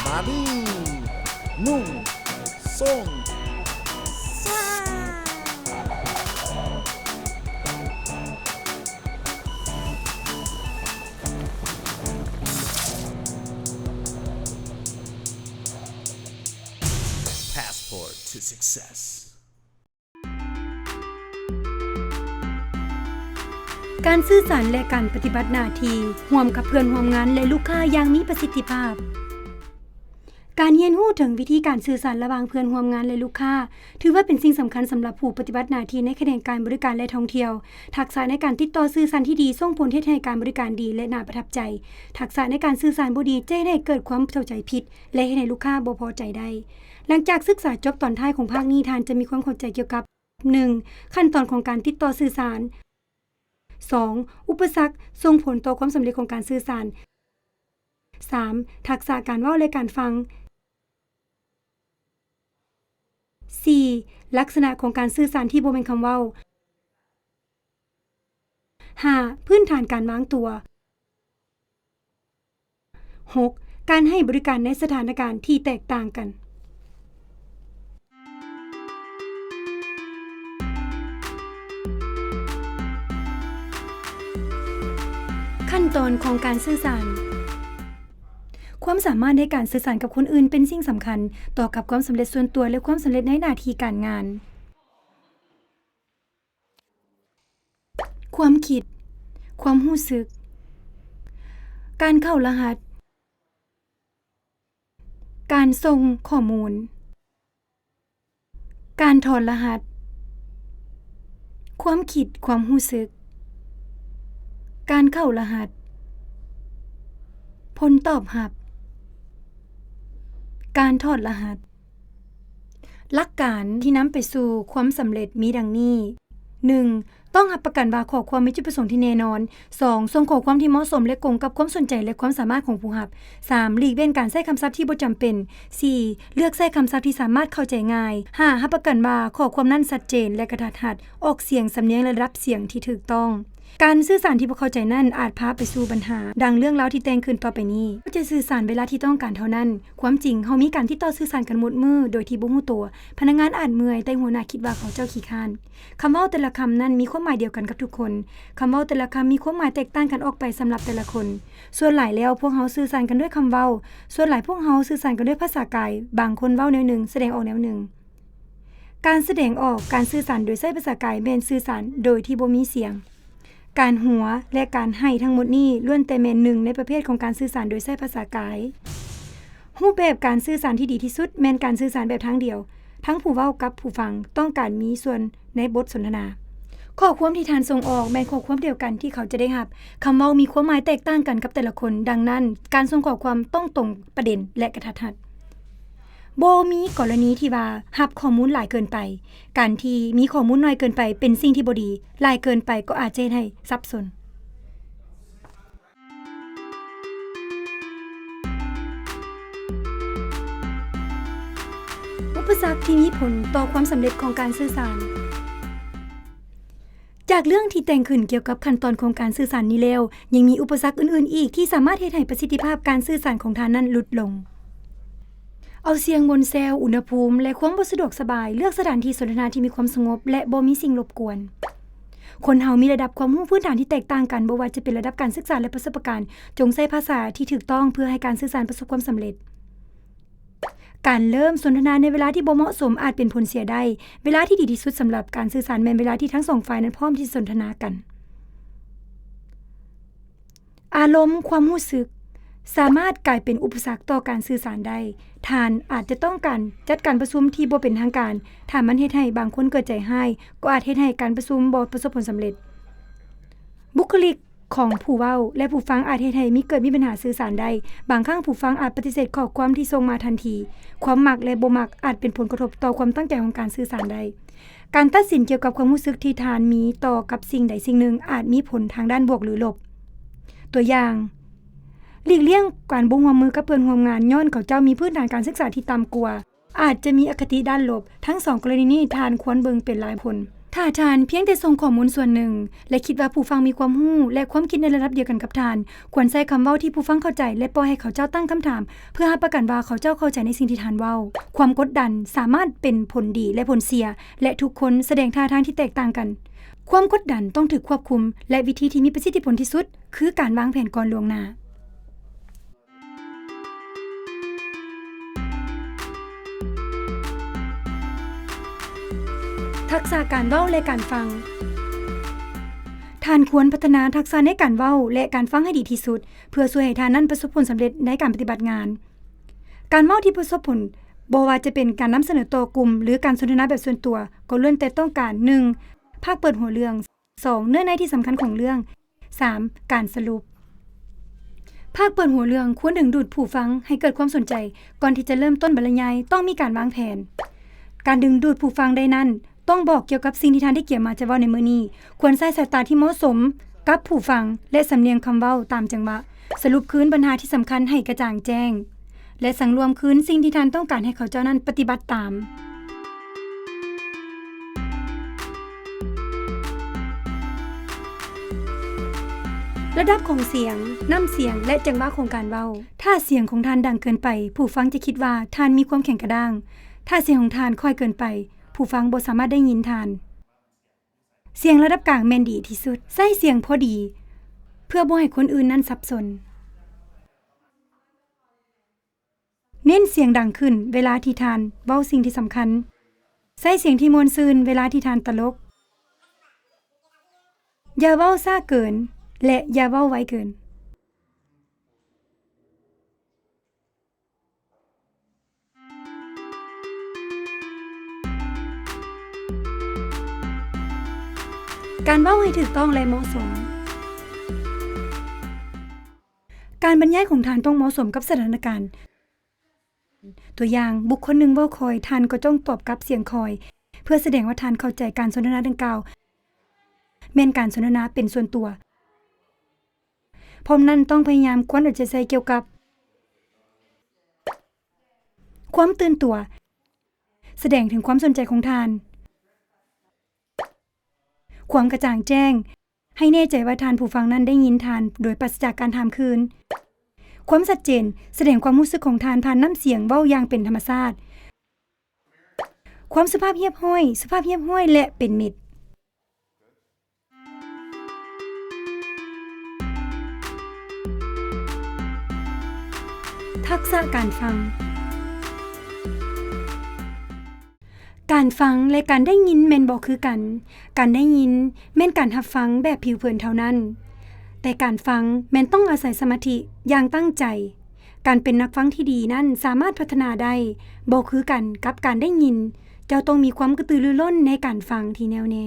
ອາດີ ໜຶ່ງ ສອງ ສາມ Passport to Success. ການສື່ສານ ແລະ ການປະຕິບັດໜ້າທີ່ຮ່ວມກັບເພື່ອນຮ່ວມງານ ແລະ ລູກຄ້າຢ່າງມີປະສິດທິພາບ. ການຮຽນຮູ້ເຖິງວິທີການສື່ສານລະຫວ່າງເພື່ອນຮ່ວມງານ ແລະ ລູກຄ້າ ຖືວ່າເປັນສິ່ງສຳຄັນສຳລັບຜູ້ປະຕິບັດໜ້າທີ່ໃນຂະແໜງການບໍລິການ ແລະ ທ່ອງທ່ຽວ. ທັກສະໃນການຕິດຕໍ່ສື່ສານທີ່ດີສົ່ງຜົນເຮັດໃຫ້ການບໍລິການດີ ແລະ ໜ້າປະທັບໃຈ. ທັກສະໃນການສື່ສານບໍ່ດີຈະເຮັດໃຫ້ເກີດຄວາມເຂົ້າໃຈຜິດ ແລະ ເຮັດໃຫ້ລູກຄ້າບໍ່ພໍໃຈໄດ້. ຫຼັງຈາກສຶກສາຈົບຕອນທ້າຍຂອງພາກນີ້, ທ່ານຈະມີຄວາມເຂົ້າໃຈກ່ຽວກັບ ໜຶ່ງ ຂັ້ນຕອນຂອງການຕິດຕໍ່ສື່ສານ. ສອງ ອຸປະສັກສົ່ງຜົນຕໍ່ຄວາມສຳເລັດຂອງການສື່ສານ. ສາມ ທັກສະການເວົ້າ ແລະ ການຟັງ. ສີ່ ລັກສະນະຂອງການສື່ສານທີ່ບໍ່ແມ່ນຄຳເວົ້າ. ຫ້າ ພື້ນຖານການວາງຕົວ. ຫົກ ການໃຫ້ບໍລິການໃນສະຖານະການທີ່ແຕກຕ່າງກັນ. ຂັ້ນຕອນຂອງການສື່ສານ. ຄວາມສາມາດໃນການສື່ສານກັບຄົນອື່ນເປັນສິ່ງສຳຄັນຕໍ່ກັບຄວາມສຳເລັດສ່ວນຕົວ ແລະ ຄວາມສຳເລັດໃນໜ້າທີ່ການງານ. ຄວາມຄິດ, ຄວາມຮູ້ສຶກ, ການເຂົ້າລະຫັດ, ການສົ່ງຂໍ້ມູນ, ການຖອນລະຫັດ, ຄວາມຄິດ, ຄວາມຮູ້ສຶກ, ການເຂົ້າລະຫັດ, ຜົນຕອບຮັບ, ການຖອດລະຫັດ. ຫຼັກການທີ່ນຳໄປສູ່ຄວາມສຳເລັດມີດັ່ງນີ້, ໜຶ່ງ ຕ້ອງຮັບປະກັນວ່າຂໍ້ຄວາມມີຈຸດປະສົງທີ່ແນ່ນອນ. ສອງ ສົ່ງຂໍ້ຄວາມທີ່ເໝາະສົມ ແລະ ກົງກັບຄວາມສົນໃຈ ແລະ ຄວາມສາມາດຂອງຜູ້ຮັບ. ສາມ ຫຼີກເວັ້ນການໃຊ້ຄຳສັບທີ່ບໍ່ຈຳເປັນ. ສີ່ ເລືອກໃຊ້ຄຳສັບທີ່ສາມາດເຂົ້າໃຈງ່າຍ. ຫ້າ ຮັບປະກັນວ່າຂໍ້ຄວາມນັ້ນຊັດເຈນ ແລະ ກະທັດຮັດ, ອອກສຽງ, ສຳນຽງ ແລະ ລະດັບສຽງທີ່ຖືກຕ້ອງ. ການສື່ສານທີ່ບໍ່ເຂົ້າໃຈນັ້ນອາດພາໄປສູ່ບັນຫາ ດັ່ງເລື່ອງລາວທີ່ແຕ່ງຂຶ້ນຕໍ່ໄປນີ້. ເຈົ້າຈະສື່ສານເວລາທີ່ຕ້ອງການເທົ່ານັ້ນ. ຄວາມຈິງ, ເຮົາມີການຕິດຕໍ່ສື່ສານກັນໝົດມື້ໂດຍທີ່ບໍ່ຮູ້ຕົວ. ພະນັກງານອາດເມື່ອຍ, ແຕ່ຫົວໜ້າຄິດວ່າເຂົາເຈົ້າຂີ້ຄ້ານ. ຄຳເວົ້າແຕ່ລະຄຳນັ້ນມີຄວາມໝາຍດຽວກັນກັບທຸກຄົນ. ຄຳເວົ້າແຕ່ລະຄຳມີຄວາມໝາຍແຕກຕ່າງກັນອອກໄປສຳລັບແຕ່ລະຄົນ. ສ່ວນຫຼາຍແລ້ວ, ພວກເຮົາສື່ສານກັນດ້ວຍຄຳເວົ້າ. ສ່ວນຫຼາຍພວກເຮົາສື່ສານກັນດ້ວຍພາສາກາຍ. ບາງຄົນເວົ້າແນວໜຶ່ງ, ສະແດງອອກແນວໜຶ່ງ. ການສະແດງອອກ, ການສື່ສານໂດຍໃຊ້ພາສາກາຍແມ່ນສື່ສານໂດຍທີ່ບໍ່ມີສຽງ. ການຫົວ ແລະ ການໄຫ້ທັງໝົດນີ້ ລ້ວນແຕ່ແມ່ນໜຶ່ງໃນປະເພດຂອງການສື່ສານໂດຍໃຊ້ພາສາກາຍ. ຮູບແບບການສື່ສານທີ່ດີທີ່ສຸດແມ່ນການສື່ສານແບບທາງດຽວ, ທັງຜູ້ເວົ້າກັບຜູ້ຟັງຕ້ອງການມີສ່ວນໃນບົດສົນທະນາ. ຂໍ້ຄວາມທີ່ທ່ານສົ່ງອອກແມ່ນຂໍ້ຄວາມດຽວກັນທີ່ເຂົາຈະໄດ້ຮັບ. ຄຳເວົ້າມີຄວາມໝາຍແຕກຕ່າງກັນກັບແຕ່ລະຄົນ, ດັ່ງນັ້ນ, ການສົ່ງຂໍ້ຄວາມຕ້ອງຕົງປະເດັນ ແລະ ກະທັດຮັດ. ບໍ່ມີກໍລະນີທີ່ວ່າຮັບຂໍ້ມູນຫຼາຍເກີນໄປ. ການທີ່ມີຂໍ້ມູນໜ້ອຍເກີນໄປເປັນສິ່ງທີ່ບໍ່ດີ, ຫຼາຍເກີນໄປກໍອາດຈະເຮັດໃຫ້ສັບສົນ. ອຸປະສັກທີ່ມີຜົນຕໍ່ຄວາມສຳເລັດຂອງການສື່ສານ. ຈາກເລື່ອງທີ່ແຕ່ງຂຶ້ນກ່ຽວກັບຂັ້ນຕອນຂອງການສື່ສານນີ້ແລ້ວ, ຍັງມີອຸປະສັກອື່ນໆອີກທີ່ສາມາດເຮັດໃຫ້ປະສິດທິພາບການສື່ສານຂອງທ່ານນັ້ນຫຼຸດລົງ. ເອົາສຽງມົນແຊວ, ອຸນຫະພູມ ແລະ ຄວາມບໍ່ສະດວກສະບາຍ. ເລືອກສະຖານທີ່ສົນທະນາທີ່ມີຄວາມສະຫງົບ ແລະ ບໍ່ມີສິ່ງລົບກວນ. ຄົນເຮົາມີລະດັບຄວາມຮູ້ພື້ນຖານທີ່ແຕກຕ່າງກັນ, ບໍ່ວ່າຈະເປັນລະດັບການສຶກສາ ແລະ ປະສົບປະການ. ຈົ່ງໃຊ້ພາສາທີ່ຖືກຕ້ອງເພື່ອໃຫ້ການສື່ສານປະສົບຄວາມສຳເລັດ. ການເລີ່ມສົນທະນາໃນເວລາທີ່ບໍ່ເໝາະສົມອາດເປັນຜົນເສຍໄດ້. ເວລາທີ່ດີທີ່ສຸດສຳລັບການສື່ສານແມ່ນເວລາທີ່ທັງສອງຝ່າຍນັ້ນພ້ອມທີ່ຈະສົນທະນາກັນ. ອາລົມ, ຄວາມຮູ້ສຶກ ສາມາດກາຍເປັນອຸປະສັກຕໍ່ການສື່ສານໄດ້. ທ່ານອາດຈະຕ້ອງການຈັດການປະຊຸມທີ່ບໍ່ເປັນທາງການ. ຖ້າມັນເຮັດໃຫ້ບາງຄົນເກີດໃຈຮ້າຍ, ກໍອາດເຮັດໃຫ້ການປະຊຸມບໍ່ປະສົບຜົນສຳເລັດ. ບຸກຄະລິກ ຂອງຜູ້ເວົ້າ ແລະ ຜູ້ຟັງອາດເຮັດໃຫ້ມີ ເກີດມີບັນຫາສື່ສານໄດ້. ບາງຄັ້ງຜູ້ຟັງອາດປະຕິເສດຂໍ້ຄວາມທີ່ສົ່ງມາທັນທີ. ຄວາມມັກ ແລະ ບໍ່ມັກອາດເປັນຜົນກະທົບຕໍ່ຄວາມຕັ້ງໃຈຂອງການສື່ສານໄດ້. ການຕັດສິນກ່ຽວກັບຄວາມຮູ້ສຶກທີ່ທ່ານມີຕໍ່ກັບສິ່ງໃດສິ່ງໜຶ່ງອາດມີຜົນທາງດ້ານບວກ ຫຼື ລົບ. ຕົວຢ່າງ, ຫຼີກລ່ຽງການບໍ່ຮ່ວມມືກັບເພື່ອນຮ່ວມງານຍ້ອນເຂົາເຈົ້າມີພື້ນຖານການສຶກສາທີ່ຕ່ຳກວ່າ. ອາດຈະມີອະຄະຕິດ້ານລົບ. ທັງສອງກໍລະນີນີ້ທ່ານຄວນເບິ່ງເປັນລາຍຜົນ. ຖ້າທ່ານພຽງແຕ່ສົ່ງຂໍ້ມູນສ່ວນໜຶ່ງ ແລະ ຄິດວ່າຜູ້ຟັງມີຄວາມຮູ້ ແລະ ຄວາມຄິດໃນລະດັບດຽວກັນກັບທ່ານ, ຄວນໃຊ້ຄຳເວົ້າທີ່ຜູ້ຟັງເຂົ້າໃຈ ແລະ ປ່ອຍໃຫ້ເຂົາເຈົ້າຕັ້ງຄຳຖາມ ເພື່ອຮັບປະກັນວ່າເຂົາເຈົ້າເຂົ້າໃຈໃນສິ່ງທີ່ທ່ານເວົ້າ. ຄວາມກົດດັນສາມາດເປັນຜົນດີ ແລະ ຜົນເສຍ, ແລະ ທຸກຄົນສະແດງທ່າທາງທີ່ແຕກຕ່າງກັນ. ຄວາມກົດດັນຕ້ອງຖືກຄວບຄຸມ, ແລະ ວິທີທີ່ມີປະສິດທິຜົນທີ່ສຸດ ຄືການວາງແຜນກ່ອນລ່ວງໜ້າ. ທັກສະການເວົ້າ ແລະ ການຟັງ. ທ່ານຄວນພັດທະນາທັກສະໃນການເວົ້າ ແລະ ການຟັງໃຫ້ດີທີ່ສຸດ ເພື່ອຊ່ວຍໃຫ້ທ່ານນັ້ນປະສົບຜົນສຳເລັດໃນການປະຕິບັດງານ. ການເວົ້າທີ່ປະສົບຜົນ, ບໍ່ວ່າຈະເປັນການນຳສະເໜີຕໍ່ກຸ່ມ ຫຼື ການສົນທະນາແບບສ່ວນຕົວ, ກໍລ້ວນແຕ່ຕ້ອງການ ໜຶ່ງ ພາກເປີດຫົວເລື່ອງ, ສອງ ເນື້ອໃນທີ່ສຳຄັນຂອງເລື່ອງ, ສາມ ການສະຫຼຸບ. ພາກເປີດຫົວເລື່ອງຄວນດຶງດູດຜູ້ຟັງໃຫ້ເກີດຄວາມສົນໃຈ. ກ່ອນທີ່ຈະເລີ່ມຕົ້ນບັນລະຍາຍ, ຕ້ອງມີການວາງແຜນ. ການດຶງດູດຜູ້ຟັງໄດ້ນັ້ນ, ຕ້ອງບອກກ່ຽວກັບສິ່ງທີ່ທ່ານໄດ້ກຽມມາຈະເວົ້າໃນມື້ນີ້. ຄວນໃຊ້ສາຍຕາທີ່ເໝາະສົມກັບຜູ້ຟັງ ແລະ ສຳນຽງຄຳເວົ້າຕາມຈັງຫວະ. ສະຫຼຸບຄືນບັນຫາທີ່ສຳຄັນໃຫ້ກະຈ່າງແຈ້ງ ແລະ ສັງລວມຄືນສິ່ງທີ່ທ່ານຕ້ອງການໃຫ້ເຂົາເຈົ້ານັ້ນປະຕິບັດຕາມ. ລະດັບຂອງສຽງ, ນ້ຳສຽງ ແລະ ຈັງຫວະຂອງການເວົ້າ. ຖ້າສຽງຂອງທ່ານດັງເກີນໄປ, ຜູ້ຟັງຈະຄິດວ່າທ່ານມີຄວາມແຂງກະດ້າງ. ຖ້າສຽງຂອງທ່ານຄ່ອຍເກີນໄປ, ຜູ້ຟັງບໍ່ສາມາດໄດ້ຍິນທ່ານ. ສຽງລະດັບກາງແມ່ນດີທີ່ສຸດ. ໃຊ້ສຽງພໍດີເພື່ອບໍ່ໃຫ້ຄົນອື່ນນັ້ນສັບສົນ. ເນັ້ນສຽງດັງຂຶ້ນເວລາທີ່ທ່ານເວົ້າສິ່ງທີ່ສຳຄັນ. ໃຊ້ສຽງທີ່ມ່ວນຊື່ນເວລາທີ່ທ່ານຕະຫຼົກ. ຢ່າເວົ້າຊ້າເກີນ ແລະ ຢ່າເວົ້າໄວເກີນ. ການເວົ້າໃຫ້ຖືກຕ້ອງ ແລະ ເໝາະສົມ. ການບັນຍາຍຂອງທ່ານຕ້ອງເໝາະສົມກັບສະຖານະການ. ຕົວຢ່າງ, ບຸກຄົນໜຶ່ງເວົ້າຄ່ອຍ, ທ່ານກໍຕ້ອງຕອບກັບສຽງຄ່ອຍ ເພື່ອສະແດງວ່າທ່ານເຂົ້າໃຈ. ການສົນທະນາດັ່ງກ່າວແມ່ນການສົນທະນາເປັນສ່ວນຕົວ. ພ້ອມນັ້ນ, ຕ້ອງພະຍາຍາມກວນເອົາໃຈໃສ່ກ່ຽວກັບຄວາມຕື່ນຕົວ, ສະແດງເຖິງຄວາມສົນໃຈຂອງທ່ານ, ຄວາມກະຈ່າງແຈ້ງ, ໃຫ້ແນ່ໃຈວ່າທ່ານຜູ້ຟັງນັ້ນໄດ້ຍິນທ່ານໂດຍປາສະຈາກການຖາມຄືນ. ຄວາມຊັດເຈນ, ສະແດງຄວາມຮູ້ສຶກຂອງທ່ານຜ່ານນ້ຳສຽງເວົ້າຢ່າງເປັນທຳມະຊາດ. ຄວາມສຸພາບຮຽບຮ້ອຍ, ສຸພາບຮຽບຮ້ອຍ ແລະ ເປັນມິດ. ທັກສະການຟັງ. ການຟັງ ແລະ ການໄດ້ຍິນແມ່ນບໍ່ຄືກັນ. ການໄດ້ຍິນແມ່ນການຮັບຟັງແບບຜິວເຜິນເທົ່ານັ້ນ, ແຕ່ການຟັງແມ່ນຕ້ອງອາໄສສະມາທິຢ່າງຕັ້ງໃຈ. ການເປັນນັກຟັງທີ່ດີນັ້ນສາມາດພັດທະນາໄດ້, ບໍ່ຄືກັນກັບການໄດ້ຍິນ. ເຈົ້າຕ້ອງມີຄວາມກະຕືລືລົ້ນໃນການຟັງທີ່ແນ່ວແນ່.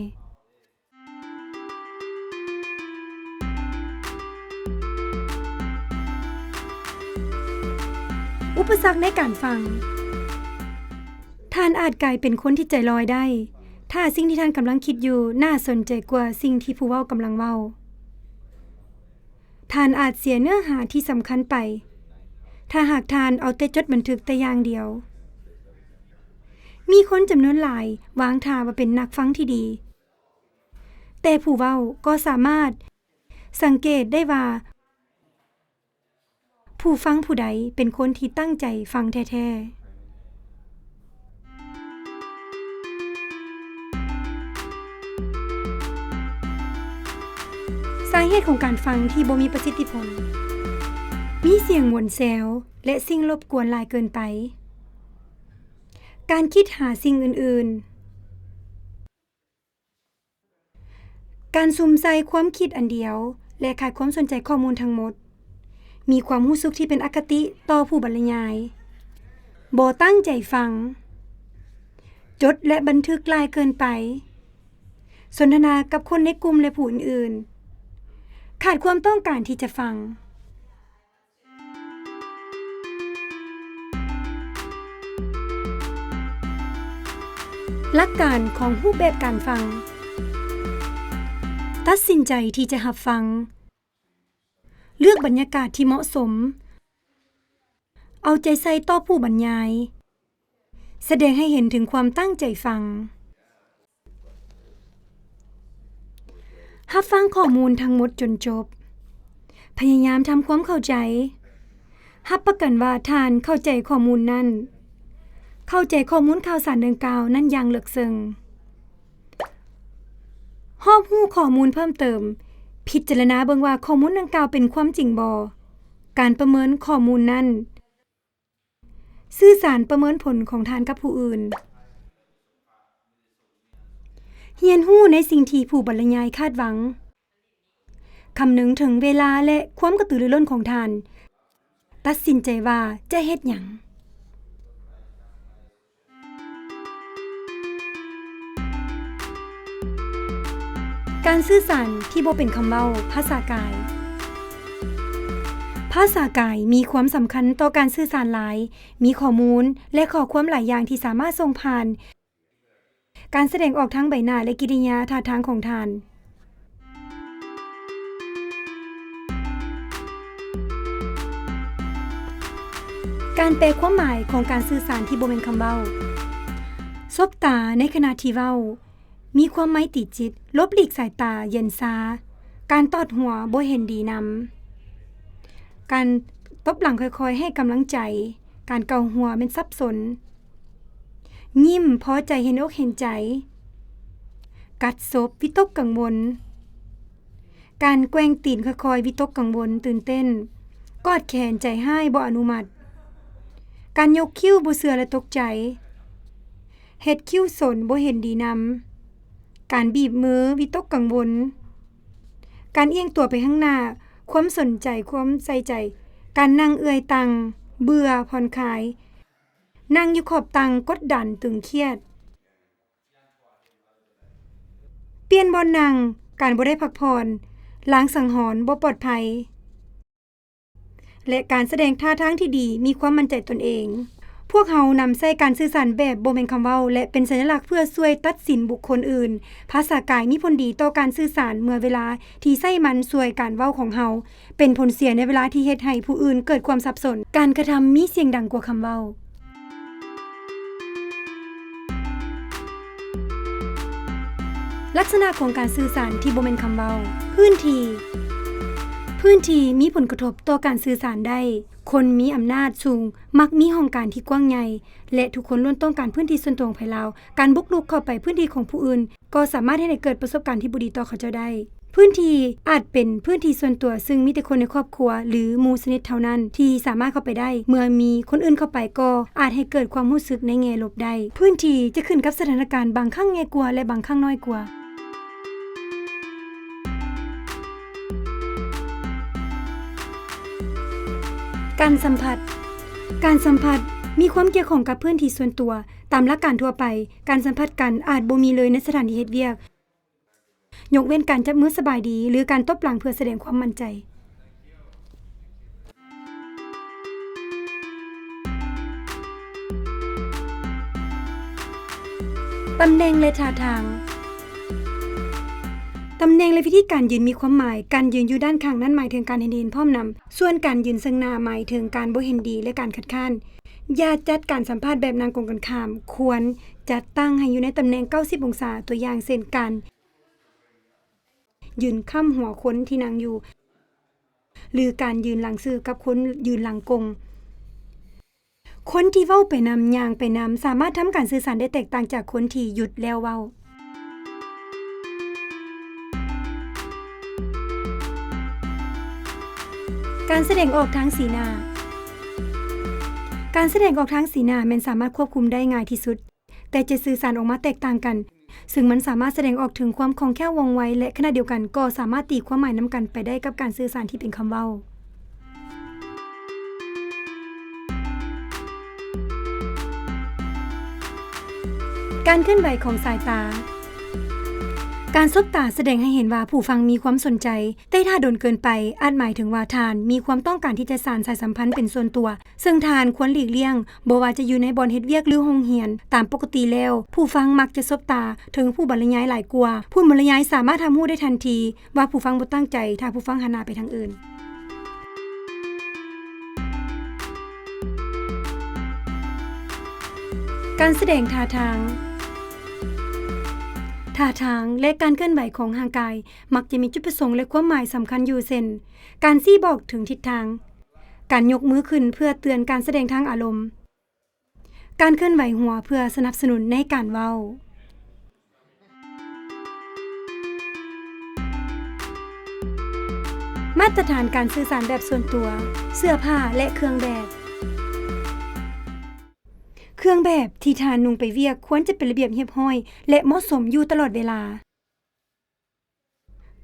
ອຸປະສັກໃນການຟັງ. ທ່ານອາດກາຍເປັນຄົນທີ່ໃຈລອຍໄດ້ ຖ້າສິ່ງທີ່ທ່ານກຳລັງຄິດຢູ່ໜ້າສົນໃຈກວ່າສິ່ງທີ່ຜູ້ເວົ້າກຳລັງເວົ້າ. ທ່ານອາດເສຍເນື້ອຫາທີ່ສຳຄັນໄປ ຖ້າຫາກທ່ານເອົາແຕ່ຈົດບັນທຶກແຕ່ຢ່າງດຽວ. ມີຄົນຈຳນວນຫຼາຍວາງທ່າວ່າເປັນນັກຟັງທີ່ດີ, ແຕ່ຜູ້ເວົ້າກໍສາມາດສັງເກດໄດ້ວ່າ ຜູ້ຟັງຜູ້ໃດເປັນຄົນທີ່ຕັ້ງໃຈຟັງແທ້ໆ. ສາເຫດຂອງການຟັງທີ່ບໍ່ມີປະສິດທິຜົນ. ມີສຽງໂຫວນແຊວ ແລະ ສິ່ງລົບກວນຫຼາຍເກີນໄປ. ການຄິດຫາສິ່ງອື່ນໆ. ການສຸມໃສ່ຄວາມຄິດອັນດຽວ ແລະ ຂາດຄວາມສົນໃຈຂໍ້ມູນທັງໝົດ, ມີຄວາມຮູ້ສຶກທີ່ເປັນອະຄະຕິຕໍ່ຜູ້ບັນລະຍາຍ, ບໍ່ຕັ້ງໃຈຟັງ, ຈົດ ແລະ ບັນທຶກຫຼາຍເກີນໄປ, ສົນທະນາກັບຄົນໃນກຸ່ມ ແລະ ຜູ້ອື່ນໆ, ຂາດຄວາມຕ້ອງການທີ່ຈະຟັງ. ຫຼັກການຂອງຮູບແບບການຟັງ. ຕັດສິນໃຈທີ່ຈະຮັບຟັງ. ເລືອກບັນຍາກາດທີ່ເໝາະສົມ. ເອົາໃຈໃສ່ຕໍ່ຜູ້ບັນຍາຍ. ສະແດງໃຫ້ເຫັນເຖິງຄວາມຕັ້ງໃຈຟັງ. ຮັບຟັງຂໍ້ມູນທັງໝົດຈົນຈົບ. ພະຍາຍາມທຳຄວາມເຂົ້າໃຈ. ຮັບປະກັນວ່າທ່ານເຂົ້າໃຈຂໍ້ມູນນັ້ນ, ເຂົ້າໃຈຂໍ້ມູນຂ່າວສານດັ່ງກ່າວນັ້ນຢ່າງເລິກເຊິ່ງ. ຮອບຮູ້ຂໍ້ມູນເພີ່ມເຕີມ. ພິຈາລະນາເບິ່ງວ່າຂໍ້ມູນດັ່ງກ່າວເປັນຄວາມຈິງບໍ່. ການປະເມີນຂໍ້ມູນນັ້ນ. ສື່ສານປະເມີນຜົນຂອງທ່ານກັບຜູ້ອື່ນ. ຮຽນຮູ້ໃນສິ່ງທີ່ຜູ້ບັນລະຍາຍຄາດຫວັງ. ຄຳນຶງເຖິງເວລາ ແລະ ຄວາມກະຕືລືລົ້ນຂອງທ່ານ. ຕັດສິນໃຈວ່າຈະເຮັດຫຍັງ. ການສື່ສານທີ່ບໍ່ເປັນຄຳເວົ້າ, ພາສາກາຍ. ພາສາກາຍມີຄວາມສຳຄັນຕໍ່ການສື່ສານຫຼາຍ, ມີຂໍ້ມູນ ແລະ ຂໍ້ຄວາມຫຼາຍຢ່າງທີ່ສາມາດສົ່ງຜ່ານການສະແດງອອກທາງໃບໜ້າ ແລະ ກິລິຍາທ່າທາງຂອງທ່ານ. ການແປຄວາມໝາຍຂອງການສື່ສານທີ່ບໍ່ແມ່ນຄຳເວົ້າ. ສົບຕາໃນຂະນະທີ່ເວົ້າ, ມີຄວາມໄມຕີຈິດ, ຫຼົບຫຼີກສາຍຕາເຢັນຊາ, ການຕອດຫົວບໍ່ເຫັນດີນຳ, ການຕົບຫຼັງຄ່ອຍໆໃຫ້ກຳລັງໃຈ, ການເກົາຫົວແມ່ນສັບສົນ. ຍິ້ມພໍໃຈເຫັນອົກເຫັນໃຈ, ກັດສົບວິຕົກກັງວົນ, ການແກວ່ງຕີນຄ່ອຍໆວິຕົກກັງວົນ, ຕື່ນເຕັ້ນ, ກອດແຂນໃຈຮ້າຍບໍ່ອະນຸມັດ, ການຍົກຄິ້ວບໍ່ເຊື່ອ ແລະ ຕົກໃຈ, ເຮັດຄິ້ວສົນບໍ່ເຫັນດີນຳ, ການບີບມືວິຕົກກັງວົນ, ການອຽງຕົວໄປຂ້າງໜ້າ, ຄວາມສົນໃຈ, ຄວາມໃສ່ໃຈ, ການນັ່ງເອື້ອຍຕັ່ງ, ເບື່ອ, ຜ່ອນຄາຍ. ນັ່ງຢູ່ຂອບຕັ່ງ, ກົດດັນ, ຕຶງຄຽດ. ປ່ຽນບ່ອນນັ່ງ, ການບໍ່ໄດ້ພັກຜ່ອນ, ລາງສັງຫອນ, ບໍ່ປອດໄພ ແລະ ການສະແດງທ່າທາງທີ່ດີ, ມີຄວາມໝັ້ນໃຈຕົນເອງ. ພວກເຮົານຳໃຊ້ການສື່ສານແບບບໍ່ແມ່ນຄຳເວົ້າ ແລະ ເປັນສັນຍະລັກເພື່ອຊ່ວຍຕັດສິນບຸກຄົນອື່ນ. ພາສາກາຍມີຜົນດີຕໍ່ການສື່ສານເມື່ອເວລາທີ່ໃຊ້ມັນຊ່ວຍການເວົ້າຂອງເຮົາ. ເປັນຜົນເສຍໃນເວລາທີ່ເຮັດໃຫ້ຜູ້ອື່ນເກີດຄວາມສັບສົນ. ການກະທຳມີສຽງດັງກວ່າຄຳເວົ້າ. ລັກສະນະຂອງການສື່ສານທີ່ບໍ່ແມ່ນຄຳເວົ້າ. ພື້ນທີ່. ພື້ນທີ່ມີຜົນກະທົບຕໍ່ການສື່ສານໄດ້. ຄົນມີອຳນາດສູງມັກມີຫ້ອງການທີ່ກວ້າງໃຫຍ່ ແລະ ທຸກຄົນລ້ວນຕ້ອງການພື້ນທີ່ສ່ວນຕົວຂອງໃຜລາວ. ການບຸກລຸກເຂົ້າໄປພື້ນທີ່ຂອງຜູ້ອື່ນ ກໍສາມາດເຮັດໃຫ້ເກີດປະສົບການທີ່ບໍ່ດີຕໍ່ເຂົາເຈົ້າໄດ້. ພື້ນທີ່ອາດເປັນພື້ນທີ່ສ່ວນຕົວ ຊຶ່ງມີແຕ່ຄົນໃນຄອບຄົວ ຫຼື ໝູ່ສະໜິດເທົ່ານັ້ນທີ່ສາມາດເຂົ້າໄປໄດ້. ເມື່ອມີຄົນອື່ນເຂົ້າໄປກໍອາດໃຫ້ເກີດຄວາມຮູ້ສຶກໃນແງ່ລົບໄດ້. ພື້ນທີ່ຈະຂຶ້ນກັບສະຖານະການ, ບາງຄັ້ງໃຫຍ່ກວ່າ ແລະ ບາງຄັ້ງນ້ອຍກວ່າ. ການສຳຜັດ. ການສຳຜັດມີຄວາມກ່ຽວຂ້ອງກັບພື້ນທີ່ສ່ວນຕົວ. ຕາມຫຼັກການທົ່ວໄປ, ການສຳຜັດກັນອາດບໍ່ມີເລີຍໃນສະຖານທີ່ເຮັດວຽກ, ຍົກເວັ້ນການຈັບມືສະບາຍດີ ຫຼື ການຕົບຫຼັງເພື່ອສະແດງຄວາມໝັ້ນໃຈ. ຕຳແໜ່ງ ແລະ ທ່າທາງ. ຕຳແໜ່ງ ແລະ ວິທີການຢືນມີຄວາມໝາຍ. ການຢືນຢູ່ດ້ານຂ້າງນັ້ນໝາຍເຖິງການເຫັນດີເຫັນພ້ອມນຳ, ສ່ວນການຢືນເຊິ່ງໜ້າໝາຍເຖິງການບໍ່ເຫັນດີ ແລະ ການຄັດຄ້ານ. ຢ່າຈັດການສຳພາດແບບນັ່ງກົງກັນຂ້າມ, ຄວນຈັດຕັ້ງໃຫ້ຢູ່ໃນຕຳແໜ່ງເກົ້າສິບອົງສາ, ຕົວຢ່າງເຊັ່ນ ການຢືນຄ້ຳຫົວຄົນທີ່ນັ່ງຢູ່ ຫຼື ການຢືນຫຼັງຊື່ກັບຄົນຢືນຫຼັງກົງ. ຄົນທີ່ເວົ້າໄປນຳ, ຍ່າງໄປນຳ ສາມາດທຳການສື່ສານໄດ້ແຕກຕ່າງຈາກຄົນທີ່ຢຸດແລ້ວເວົ້າ. ການສະແດງອອກທາງສີໜ້າ. ການສະແດງອອກທາງສີໜ້າແມ່ນສາມາດຄວບຄຸມໄດ້ງ່າຍທີ່ສຸດ, ແຕ່ຈະສື່ສານອອກມາແຕກຕ່າງກັນ, ຊຶ່ງມັນສາມາດສະແດງອອກເຖິງຄວາມຄ່ອງແຄ້ວວ່ອງໄວ ແລະ ຂະນະດຽວກັນກໍສາມາດຕີຄວາມໝາຍນຳກັນໄປໄດ້ກັບການສື່ສານທີ່ເປັນຄຳເວົ້າ. ການເຄື່ອນໄຫວຂອງສາຍຕາ. ການສົບຕາສະແດງໃຫ້ເຫັນວ່າຜູ້ຟັງມີຄວາມສົນໃຈ, ແຕ່ຖ້າດົນເກີນໄປ ອາດໝາຍເຖິງວ່າທ່ານມີຄວາມຕ້ອງການທີ່ຈະສານສາຍສຳພັນເປັນສ່ວນຕົວ. ເຊິ່ງທ່ານຄວນຫຼີກລ່ຽງ, ບໍ່ວ່າຈະຢູ່ໃນບ່ອນເຮັດວຽກ ຫຼື ໂຮງຮຽນ. ຕາມປົກກະຕິແລ້ວ, ຜູ້ຟັງມັກຈະສົບຕາເຖິງຜູ້ບັນລະຍາຍຫຼາຍກວ່າ. ຜູ້ບັນລະຍາຍສາມາດຮັບຮູ້ໄດ້ທັນທີວ່າຜູ້ຟັງບໍ່ຕັ້ງໃຈ ຖ້າຜູ້ຟັງຫັນໜ້າໄປທາງອື່ນ. ການສະແດງທ່າທາງ. ທ່ ທ່າທາງ ແລະ ການເຄື່ອນໄຫວຂອງຮ່າງກາຍ ມັກຈະມີຈຸດປະສົງ ແລະ ຄວາມໝາຍສຳຄັນຢູ່ ເຊັ່ນ ການຊີ້ບອກເຖິງທິດທາງ, ການຍົກມືຂຶ້ນເພື່ອເຕືອນການສະແດງທາງອາລົມ, ການເຄື່ອນໄຫວຫົວເພື່ອສະໜັບສະໜູນໃນການເວົ້າ. ມາດຕະຖານການສື່ສານແບບສ່ວນຕົວ, ເສື້ອຜ້າ ແລະ ເຄື່ອງແບບ. ເຄື່ອງແບບທີ່ທ່ານນຸ່ງໄປວຽກຄວນຈະເປັນລະບຽບຮຽບຮ້ອຍ ແລະ ເໝາະສົມຢູ່ຕະຫຼອດເວລາ.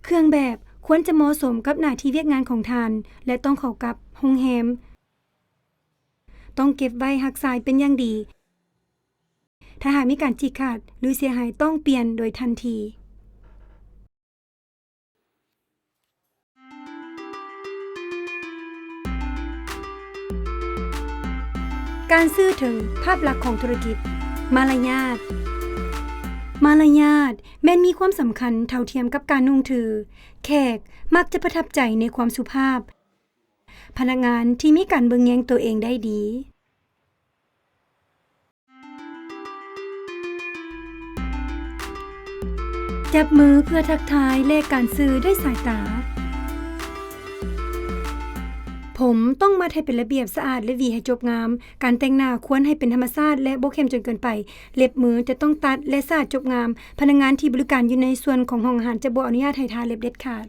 ເຄື່ອງແບບຄວນຈະເໝາະສົມກັບໜ້າທີ່ວຽກງານຂອງທ່ານ ແລະ ຕ້ອງເຂົ້າກັບໂຮງແຮມ. ຕ້ອງເກັບໄວ້ຮັກສາເປັນຢ່າງດີ. ຖ້າຫາກມີການຈີກຂາດ ຫຼື ເສຍຫາຍ ຕ້ອງປ່ຽນໂດຍທັນທີ. ການສື່ເຖິງພາບລັກຂອງທຸລະກິດ. ມາລະຍາດ. ມາລະຍາດແມ່ນມີຄວາມສຳຄັນເທົ່າທຽມກັບການນຸ່ງຖື. ແຂກມັກຈະປະທັບໃຈໃນຄວາມສຸພາບ, ພະນັກງານທີ່ມີການເບິ່ງແຍງໂຕເອງໄດ້ດີ. ຈັບມືເພື່ອທັກທາຍ ແລະ ການສື່ດ້ວຍສາຍຕາ. ຜົມຕ້ອງມັດໃຫ້ເປັນລະບຽບ, ສະອາດ ແລະ ຫວີໃຫ້ຈົບງາມ. ການແຕ່ງໜ້າຄວນໃຫ້ເປັນທຳມະຊາດ ແລະ ບໍ່ເຂັ້ມຈົນເກີນໄປ. ເລັບມືຈະຕ້ອງຕັດ ແລະ ສະອາດຈົບງາມ. ພະນັກງານທີ່ບໍລິການຢູ່ໃນສ່ວນຂອງຫ້ອງອາຫານຈະບໍ່ອະນຸຍາດໃຫ້ທາເລັບເດັດຂາດ.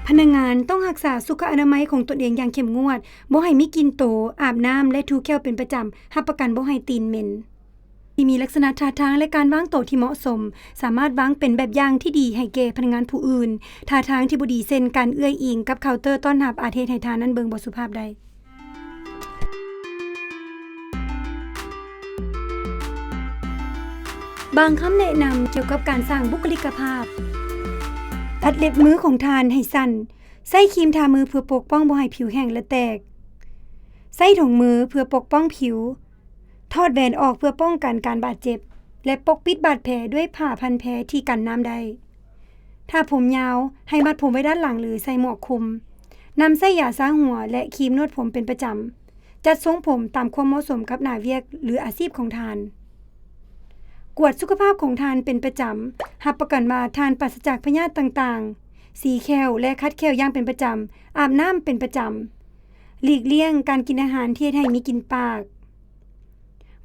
ພະນັກງານຕ້ອງຮັກສາສຸຂະອະນາໄມຂອງຕົນເອງຢ່າງເຂັ້ມງວດ, ບໍ່ໃຫ້ມີກິ່ນໂຕ, ອາບນ້ຳ ແລະ ຖູແຂ້ວເປັນປະຈຳ, ຮັບປະກັນບໍ່ໃຫ້ຕີນເໝັນ. ທີ່ມີລັກສະນະທ່າທາງ ແລະ ການວາງໂຕທີ່ເໝາະສົມ, ສາມາດວາງເປັນແບບຢ່າງທີ່ດີໃຫ້ແກ່ພະນັກງານຜູ້ອື່ນ. ທ່າທາງທີ່ບໍ່ດີ ເຊັ່ນ ການເອື້ອຍອີງກັບເຄົາເຕີຕ້ອນຮັບ ອາດເຮັດໃຫ້ທ່ານນັ້ນເບິ່ງບໍ່ສຸພາບໄດ້. ບາງຄຳແນະນຳກ່ຽວກັບການສ້າງບຸກຄະລິກກະພາບ. ຕັດເລັບມືຂອງທ່ານໃຫ້ສັ້ນ. ໃຊ້ຄຣີມທາມືເພື່ອປົກປ້ອງບໍ່ໃຫ້ຜິວແຫ້ງ ແລະ ແຕກ. ໃຊ້ຖົງມືເພື່ອປົກປ້ອງຜິວ. ຖອດແຫວນອອກເພື່ອປ້ອງກັນການບາດເຈັບ ແລະ ປົກປິດບາດແຜດ້ວຍຜ້າພັນແພທີ່ກັນນ້ຳໄດ້. ຖ້າຜົມຍາວ, ໃຫ້ມັດຜົມໄວ້ດ້ານຫຼັງ ຫຼື ໃສ່ໝວກຄຸມ. ນຳໃຊ້ຢາຊາຫົວ ແລະ ຄຣີມນວດຜົມເປັນປະຈຳ. ຈັດຊົງຜົມຕາມຄວາມເໝາະສົມກັບໜ້າວຽກ ຫຼື ອາຊີບຂອງທ່ານ. ກວດສຸຂະພາບຂອງທ່ານເປັນປະຈຳ. ຮັບປະກັນວ່າທ່ານປາສະຈາກພະຍາດຕ່າງໆ. ສີແຂ້ວ ແລະ ຂັດແຂ້ວຢ່າງເປັນປະຈຳ. ອາບນ້ຳເປັນປະຈຳ. ຫຼີກລ່ຽງການກິນອາຫານທີ່ເຮັດໃຫ້ມີກິ່ນປາກ.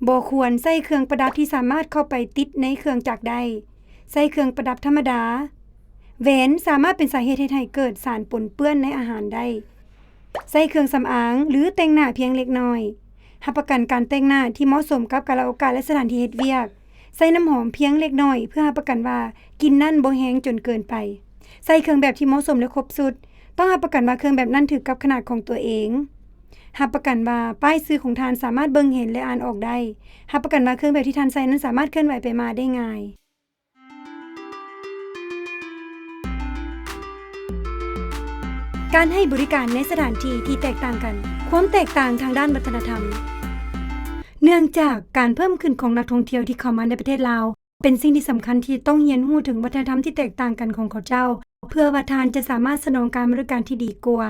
ບໍ່ຄວນໃຊ້ເຄື່ອງປະດັບທີ່ສາມາດເຂົ້າໄປຕິດໃນເຄື່ອງຈັກໄດ້. ໃຊ້ເຄື່ອງປະດັບທຳມະດາ. ແຫວນສາມາດເປັນສາເຫດເຮັດໃຫ້ເກີດສານປົນເປື້ອນໃນອາຫານໄດ້. ໃຊ້ເຄື່ອງສຳອາງ ຫຼື ແຕ່ງໜ້າພຽງເລັກນ້ອຍ. ຮັບປະກັນການແຕ່ງໜ້າທີ່ເໝາະສົມກັບກາລະໂອກາດ ແລະ ສະຖານທີ່ເຮັດວຽກ. ໃຊ້ນ້ຳຫອມພຽງເລັກນ້ອຍເພື່ອຮັບປະກັນວ່າກິ່ນນັ້ນບໍ່ແຮງຈົນເກີນໄປ. ໃສ່ເຄື່ອງແບບທີ່ເໝາະສົມ ແລະ ຄົບຊຸດ. ຕ້ອງຮັບປະກັນວ່າເຄື່ອງແບບນັ້ນຖືກກັບຂະໜາດຂອງຕົວເອງ. ຮັບປະກັນວ່າປ້າຍຊື່ຂອງທ່ານສາມາດເບິ່ງເຫັນ ແລະ ອ່ານອອກໄດ້. ຮັບປະກັນວ່າເຄື່ອງແບບທີ່ທ່ານໃສ່ນັ້ນສາມາດເຄື່ອນໄຫວໄປມາໄດ້ງ່າຍ. ການໃຫ້ບໍລິການໃນສະຖານທີ່ທີ່ແຕກຕ່າງກັນ. ຄວາມແຕກຕ່າງທາງດ້ານວັດທະນະທຳ. ເນື່ອງຈາກການເພີ່ມຂຶ້ນຂອງນັກທ່ອງທ່ຽວທີ່ເຂົ້າມາໃນປະເທດລາວ, ເປັນສິ່ງທີ່ສຳຄັນທີ່ຈະຕ້ອງຮຽນຮູ້ເຖິງວັດທະນະທຳທີ່ແຕກຕ່າງກັນຂອງເຂົາເຈົ້າ, ເພື່ອວ່າທ່ານຈະສາມາດສະໜອງການບໍລິການທີ່ດີກວ່າ.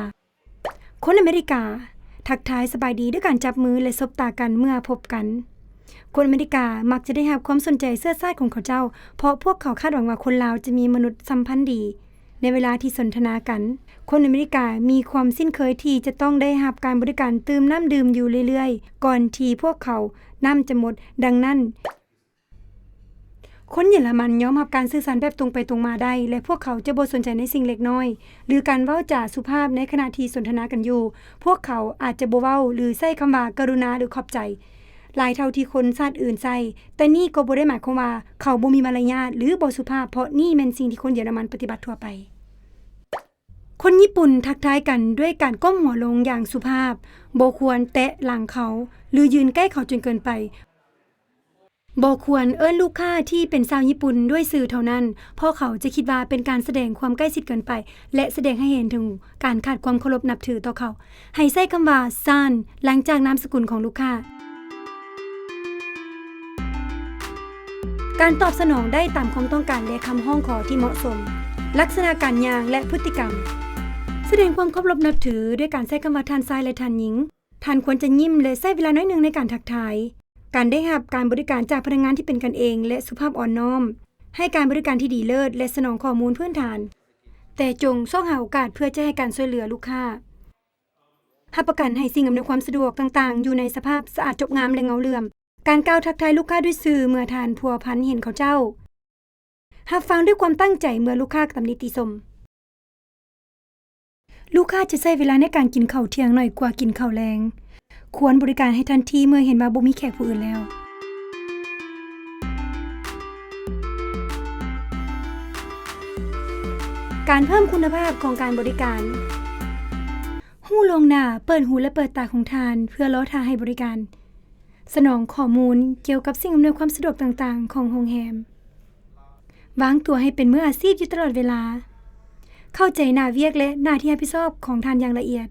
ຄົນອາເມລິກາ ທັກທາຍສະບາຍດີດ້ວຍການຈັບມື ແລະ ສົບຕາກັນເມື່ອພົບກັນ. ຄົນອາເມລິກາມັກຈະໄດ້ຮັບຄວາມສົນໃຈເຊື້ອຊາດຂອງເຂົາເຈົ້າ, ເພາະພວກເຂົາຄາດຫວັງວ່າຄົນລາວຈະມີມະນຸດສຳພັນດີໃນເວລາທີ່ສົນທະນາກັນ. ຄົນອາເມລິກາມີຄວາມຊິນເຄີຍທີ່ຈະຕ້ອງໄດ້ຮັບການບໍລິການຕື່ມນ້ຳດື່ມຢູ່ເລື້ອຍໆ ກ່ອນທີ່ພວກເຂົານ້ຳຈະໝົດ. ດັ່ງນັ້ນ, ຄົນເຢຍລະມັນຍອມຮັບການສື່ສານແບບຕົງໄປຕົງມາໄດ້ ແລະ ພວກເຂົາຈະບໍ່ສົນໃຈໃນສິ່ງເລັກນ້ອຍ ຫຼື ການເວົ້າຈາສຸພາບໃນຂະນະທີ່ສົນທະນາກັນຢູ່. ພວກເຂົາອາດຈະບໍ່ເວົ້າ ຫຼື ໃຊ້ຄຳວ່າກະລຸນາ ຫຼື ຂອບໃຈ ຫຼາຍເທົ່າທີ່ຄົນຊາດອື່ນໃຊ້, ແຕ່ນີ້ກໍບໍ່ໄດ້ໝາຍຄວາມວ່າເຂົາບໍ່ມີມາລະຍາດ ຫຼື ບໍ່ສຸພາບ, ເພາະນີ້ແມ່ນສິ່ງທີ່ຄົນເຢຍລະມັນປະຕິບັດທົ່ວໄປ. ຄົນຍີ່ປຸ່ນທັກທາຍກັນດ້ວຍການກົ້ມຫົວລົງຢ່າງສຸພາບ, ບໍ່ຄວນແຕະຫຼັງເຂົາ ຫຼື ຢືນໃກ້ເຂົາຈົນເກີນໄປ. ບໍ່ຄວນເອີ້ນລູກຄ້າທີ່ເປັນຊາວຍີ່ປຸ່ນດ້ວຍຊື່ເທົ່ານັ້ນ, ເພາະເຂົາຈະຄິດວ່າເປັນການສະແດງຄວາມໃກ້ຊິດເກີນໄປ ແລະ ສະແດງໃຫ້ເຫັນເຖິງການຂາດຄວາມເຄົາລົບນັບຖືຕໍ່ເຂົາ. ໃຫ້ໃຊ້ຄຳວ່າ San ຫຼັງຈາກນາມສະກຸນຂອງລູກຄ້າ. ການຕອບສະໜອງໄດ້ຕາມຄວາມຕ້ອງການ ແລະ ຄຳຮ້ອງຂໍທີ່ເໝາະສົມ. ລັກສະນະການຍ່າງ ແລະ ພຶດຕິກຳ. ສະແດງຄວາມເຄົາລົບນັບຖືດ້ວຍການໃຊ້ຄຳວ່າທ່ານຊາຍ ແລະ ທ່ານຍິງ. ທ່ານຄວນຈະຍິ້ມ ແລະ ໃຊ້ເວລາໜ້ອຍໜຶ່ງໃນການທັກທາຍ. ການໄດ້ຮັບການບໍລິການຈາກພະນັກງານທີ່ເປັນກັນເອງ ແລະ ສຸພາບອ່ອນນ້ອມ, ໃຫ້ການບໍລິການທີ່ດີເລີດ ແລະ ສະໜອງຂໍ້ມູນພື້ນຖານ, ແຕ່ຈົ່ງຊອກຫາໂອກາດເພື່ອຈະໃຫ້ການຊ່ວຍເຫຼືອລູກຄ້າ. ຮັບປະກັນໃຫ້ສິ່ງອຳນວຍຄວາມສະດວກຕ່າງໆຢູ່ໃນສະພາບສະອາດ ຈົບງາມ ແລະ ເງົາເຫຼື້ອມ. ການກ່າວທັກທາຍລູກຄ້າດ້ວຍຊື່ເມື່ອທ່ານພົວພັນເຫັນເຂົາເຈົ້າ. ຮັບຟັງດ້ວຍຄວາມຕັ້ງໃຈເມື່ອລູກຄ້າຕຳໜິຕິຊົມ. ລູກຄ້າຈະໃຊ້ເວລາໃນການກິນເຂົ້າທ່ຽງໜ້ອຍກວ່າກິນເຂົ້າແລງ. ຄວນບໍລິການໃຫ້ທັນທີເມື່ອເຫັນວ່າບໍ່ມີແຂກຜູ້ອື່ນແລ້ວ. ການເພີ່ມຄຸນນະພາບຂອງການບໍລິການ. ຮູ້ລ່ວງໜ້າ, ເປີດຫູ ແລະ ເປີດຕາຂອງທ່ານເພື່ອລໍຖ້າໃຫ້ບໍລິການ. ສະໜອງຂໍ້ມູນກ່ຽວກັບສິ່ງອຳນວຍຄວາມສະດວກຕ່າງໆຂອງໂຮງແຮມ. ວາງຕົວໃຫ້ເປັນມືອາຊີບຢູ່ຕະຫຼອດເວລາ. ເຂົ້າໃຈໜ້າວຽກ ແລະ ໜ້າທີ່ຮັບຜິດຊອບຂອງທ່ານຢ່າງລະອຽດ.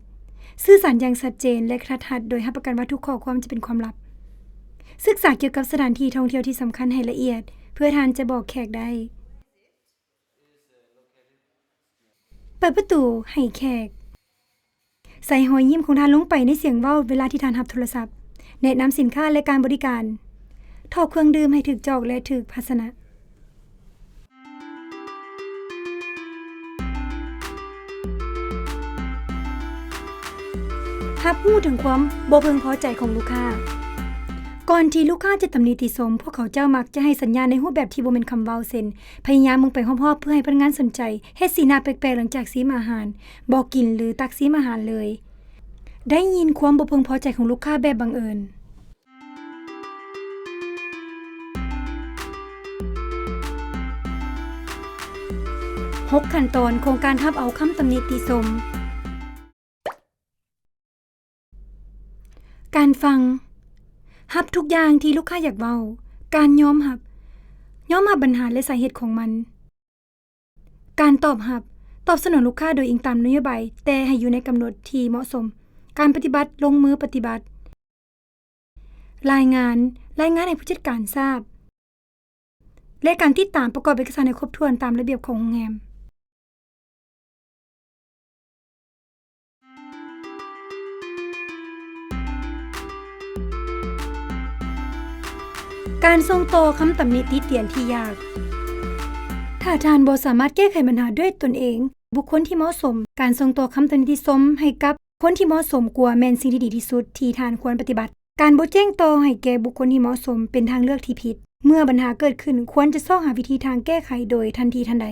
ສື່ສານຢ່າງຊັດເຈນ ແລະ ກະທັດຮັດ, ໂດຍຮັບປະກັນວ່າທຸກຂໍ້ຄວາມຈະເປັນຄວາມລັບ. ສຶກສາກ່ຽວກັບສະຖານທີ່ທ່ອງທ່ຽວທີ່ສຳຄັນໃຫ້ລະອຽດ ເພື່ອທ່ານຈະບອກແຂກໄດ້. ເປີດປະຕູໃຫ້ແຂກ. ໃສ່ຮອຍຍິ້ມຂອງທ່ານລົງໄປໃນສຽງເວົ້າເວລາທີ່ທ່ານຮັບໂທລະສັບ. ແນະນຳສິນຄ້າ ແລະ ການບໍລິການ. ຖອກເຄື່ອງດື່ມໃຫ້ຖືກຈອກ ແລະ ຖືກພາຊະນະ. ຮັບຮູ້ເຖິງຄວາມບໍ່ເພິ່ງພໍໃຈຂອງລູກຄ້າ. ກ່ອນທີ່ລູກຄ້າຈະຕຳໜິຕິຊົມ, ພວກເຂົາເຈົ້າມັກຈະໃຫ້ສັນຍານໃນຮູບແບບທີ່ບໍ່ແມ່ນຄຳເວົ້າ, ເຊັ່ນ ພະຍາຍາມເບິ່ງໄປຮອບໆເພື່ອໃຫ້ພະນັກງານສົນໃຈ, ເຮັດສີໜ້າແປກໆຫຼັງຈາກຊີມອາຫານ, ບໍ່ກິນ ຫຼື ຕັກຊີມອາຫານເລີຍ. ໄດ້ຍິນຄວາມບໍ່ເພິ່ງພໍໃຈຂອງລູກຄ້າແບບບັງເອີນ. ຫົກຂັ້ນຕອນຂອງການຮັບເອົາຄຳຕຳໜິຕິຊົມ. ການຟັງ. ຮັບທຸກຢ່າງທີ່ລູກຄ້າຢາກເວົ້າ. ການຍອມຮັບ. ຍອມຮັບບັນຫາ ແລະ ສາເຫດຂອງມັນ. ການຕອບຮັບ. ຕອບສະໜອງລູກຄ້າໂດຍອີງຕາມນະໂຍບາຍ, ແຕ່ໃຫ້ຢູ່ໃນກຳນົດທີ່ເໝາະສົມ. ການປະຕິບັດ. ລົງມືປະຕິບັດ. ລາຍງານ. ລາຍງານໃຫ້ຜູ້ຈັດການຊາບ ແລະ ການຕິດຕາມປະກອບເອກະສານໃຫ້ຄົບຖ້ວນຕາມລະບຽບຂອງໂຮງແຮມ. ການສົ່ງຕໍ່ຄຳຕຳໜິຕິຕຽນທີ່ຍາກ. ຖ້າທ່ານບໍ່ສາມາດແກ້ໄຂບັນຫາດ້ວຍຕົນເອງ, ບຸກຄົນທີ່ເໝາະສົມ. ການສົ່ງຕໍ່ຄຳຕຳໜິຕິຊົມໃຫ້ກັບຄົນທີ່ເໝາະສົມກວ່າແມ່ນສິ່ງທີ່ດີທີ່ສຸດທີ່ທ່ານຄວນປະຕິບັດ. ການບໍ່ແຈ້ງຕໍ່ໃຫ້ແກ່ບຸກຄົນທີ່ເໝາະສົມເປັນທາງເລືອກທີ່ຜິດ. ເມື່ອບັນຫາເກີດຂຶ້ນ, ຄວນຈະຊອກຫາວິທີທາງແກ້ໄຂໂດຍທັນທີທັນໃດ.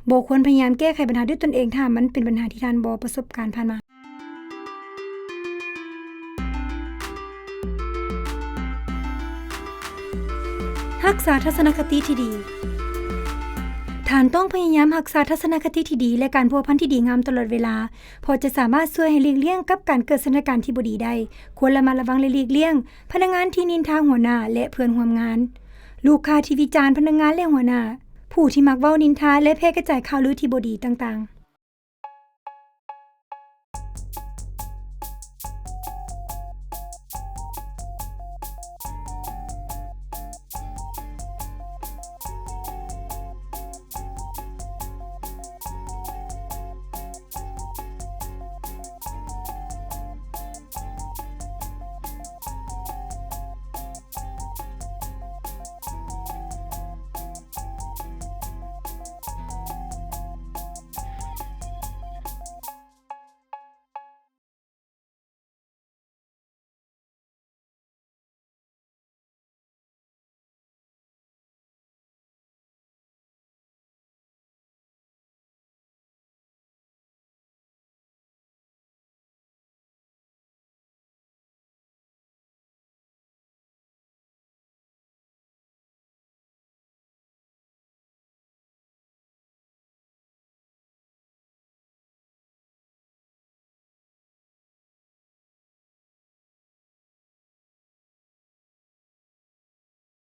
ບໍ່ຄວນພະຍາຍາມແກ້ໄຂບັນຫາດ້ວຍຕົນເອງ ຖ້າມັນເປັນບັນຫາທີ່ທ່ານບໍ່ປະສົບການຜ່ານມາ. ຮັກສາທັດສະນະຄະຕິທີ່ດີ. ທ່ານຕ້ອງພະຍາຍາມຮັກສາທັດສະນະຄະຕິທີ່ດີ ແລະ ການພົວພັນທີ່ດີງາມຕະຫຼອດເວລາ, ເພາະຈະສາມາດຊ່ວຍໃຫ້ຫຼີກລ່ຽງກັບການເກີດສະຖານະການທີ່ບໍ່ດີໄດ້. ຄວນລະມັດລະວັງ ແລະ ຫຼີກລ່ຽງພະນັກງານທີ່ນິນທາຫົວໜ້າ ແລະ ເພື່ອນຮ່ວມງານ, ລູກຄ້າທີ່ວິຈານພະນັກງານ ແລະ ຫົວໜ້າ, ຜູ້ທີ່ມັກເວົ້ານິນທາ ແລະ ແຜ່ກະຈາຍຂ່າວລືທີ່ບໍ່ດີຕ່າງໆ.